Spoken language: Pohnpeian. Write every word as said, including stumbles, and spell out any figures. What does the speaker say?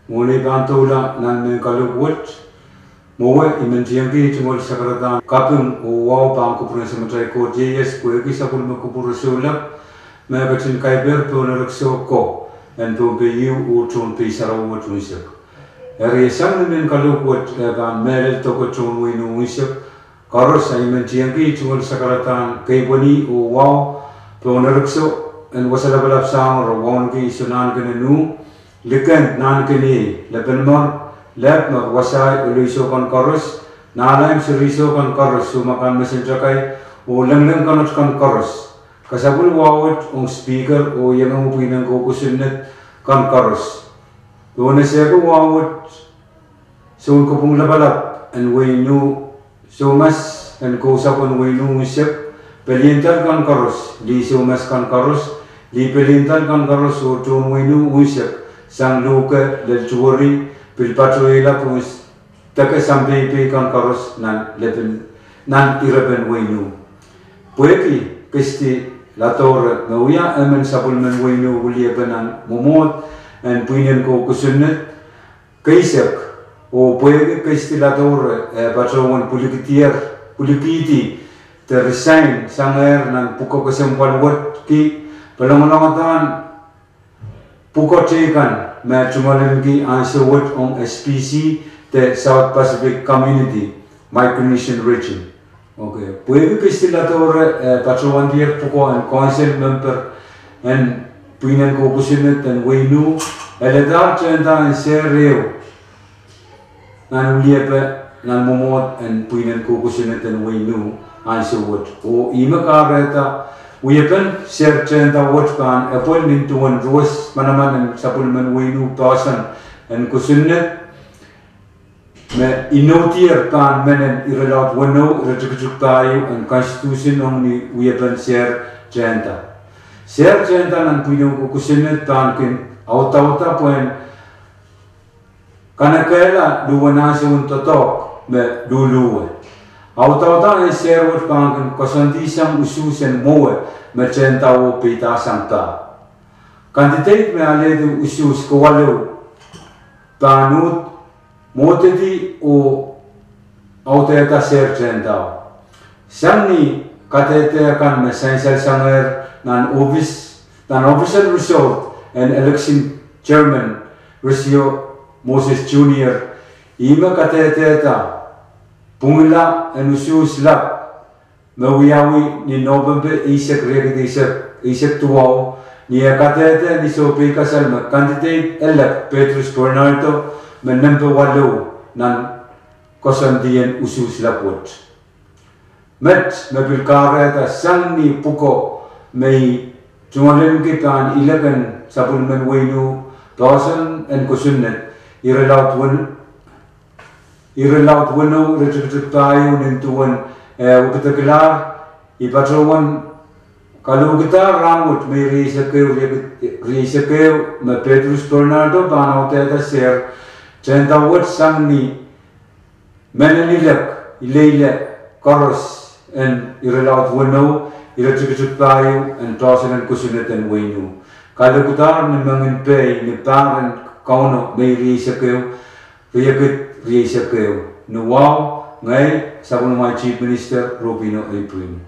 Mwohn ei pahn doula nan mehn kalohk wet, mwowe I men tiengki tungoal sakaradahn kaping oh wahu pahn kupwuren Samatail Koht Ieias pwehki sapwellime kupwure soulap me e ketin kaipehr pohn erekiso ko en Pohnpei ieu oh tohn Pei Sarawi wet unsek. Eri sang ni mehn kalohk wet e pahn mehlel doke tohn wehin unsek koaros, I men tiengki tungoal sakaradahn keipweni oh wahu pohn erekiso en Wasa Lapalap Sahngoro, wauneki Iso Nahnken en Uh, Likend Nahnken Iei, Lepenimor, Lepmor, Wasai, Oleiso kan koaros, Nahlaim, Siriso kan koaros, Sumakan, Mesentakai, oh Lengleng Kanot kan koaros. Kesapwil wahu wet ong Speaker oh iengomw pwihnen kou kosonned kan koaros. Pohn esehki wahu wet, Sounkopwung Lapalap en wehin Uh, Soumas en Kousapw en wehin Uh unsek, peliandal kan koaros, lih soumas kan koaros, lih peliandal kan koaros oh tohn wehin Uh unsek, sang luhke lel tuweri, pil patohweiala pohn deke sampeipei kan koaros nan irepen wehin Uh. Pwehki Keisti Ladoure me wia emen sapwellimen wehin Uh weliepe nan mwomwohd en pwihnen kou kosonned keisek, oh pwehki Keisti Ladoure e patohwan pwilikihdi de resign sangehr nan pwuko kesempwal wet, ki pelongalongadahn pwuko teikan me tungoalenki ansou wet ong S P C de South Pacific Community, Micronesian Region. Pwehki Keisti Ladoure e patohwandier pwuko en kounsel memper en pwihnen kou kosonned en wehin Uh, e ladahr tehnda en sehr ehu nan weliepe nan mwomwohd en pwihnen kou kosonned en wehin Uh ansou wet. Oh ihme kahrehda wiepen sehr tehnda wet pahn epwel nin duwen ruwes manaman en sapwellimen wehin Uh poahsoan en kosonned me inoudier pahn menen irelaud weneu, iretikitik pahieu en Konstitusen ong ni wiepen sehr tehnda. Sehr tehnda nan pwihnen kou kosonned pahn kin audauda pwehn kanekehla luhwen ansou en doadoahk me luhluhwe. Audauda en sehr wet pahn kin koasoandihsang usuhs en mwowe me tehndawo peidahsang pah. Candidate me alehdi usuhs kawalou pahn uhd mwohdedi oh audehda sehr tehndawo. Sang ni kadehde kan me sansal sangehr nan official result en election chairman Resio Moses Junior, ihme kadehdehda pwungla en usuhs lap me wiawi ni Nopempe eisek, riekid eisek duwau, ni eh kadehde ni soupeikasal me candidate elect Petrus Bernardo me nempe walu nan koasoandien usuhs lap wet. Met me pil kahrehda sang ni pwuko me I tungoalenki pahn ilek en sapwellimen wehin Uh poahsoan en kosonned, irelaud weneu, iretikitik pahieu nin duwen eh wekidekilahr, I patohwan kalohkidahr rahnwet Mei rieisek ehu, rieisek ehu me Petrus Bernardo pahn audehda sehr tehnda wet sang ni menen ilek ileile koaros en irelaud weneu, iretikitik pahieu en poahsoan en kosonned en wehin Uh. Kalohkidahr ni menginpei ni pahr en Kauno Mei rieisek ehu, riekid rieisek ehu. Ni wahu, ngehi sapwellimamwail Chief Minister Robino A. Pwihn.